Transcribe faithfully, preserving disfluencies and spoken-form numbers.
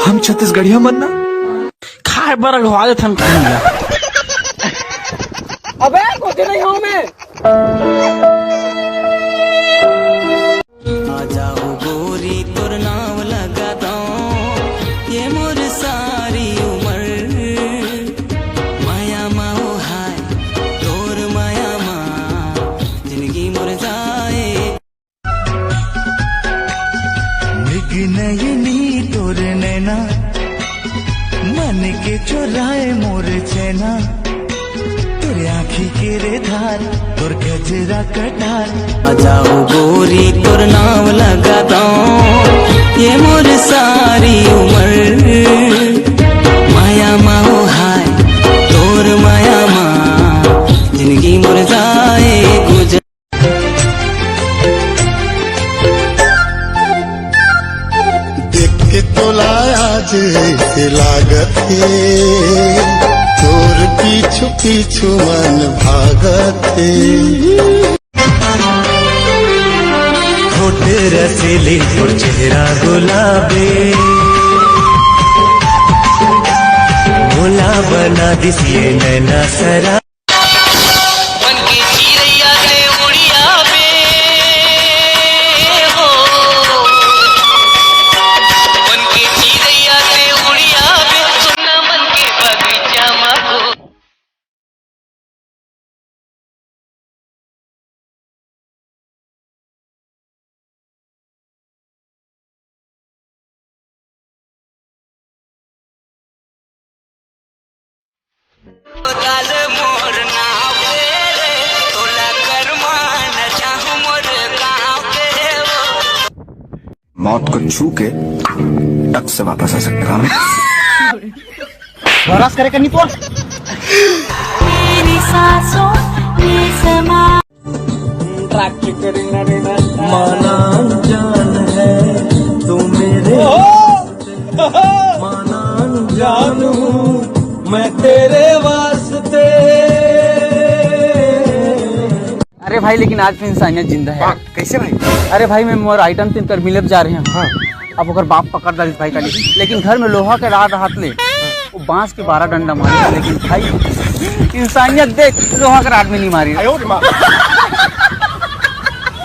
हम छत्तीसगढ़िया मन ना खाए बर अघवा देथन कहीं ला। अबे, कुछ नहीं हूँ मैं। आ जाओ गोरी, तोर नाव लगा दो, ये मोर सारी उम्र। माया मा ओ हाय, तोर माया मा, जिंदगी मोर जाए। मृग नयनी तोर नैना, मन के चोराए मोर चैना। तोर आँखी के रे धार, तोर गजरा कटार। आ जाओ गोरी, तोर नाव लगा दो, ये मोर सारी उम्र। माया मा ओ हाय, तोर माया मा, जिंदगी मोर जाए गुजर। देख के तोला आज ऐसे लागत हे, तोर पीछू पीछू मन भागत हे। होठ रसीली, तोर चेहरा गुलाबी, भोला बना दिस ये नैना सरा। बन के चिरैया ते उड़िया बे हो, बन के चिरैया ते उड़िया बे, सुन मन के बगीचा मा हो। मौत को छू के टक से वापस आ सकता हूँ। बरस करे करनी पोर। मेरी सांसों में समा। माना अनजान है तू मेरे, माना अनजान हूँ मैं तेरे वास्ते। अरे भाई, लेकिन आज भी इंसानियत जिंदा है। कैसे भाई? अरे भाई, मैं मोर आइटम तीन कर मिले जा रहे हैं। हाँ। अब ओकर बाप पकड़ डालिस भाई काली, लेकिन घर में लोहा के राड रहत ले, वो बांस के बारह डंडा मारे, लेकिन भाई इंसानियत देख, लोहा के राड में नहीं मारी। आयो रे माँ।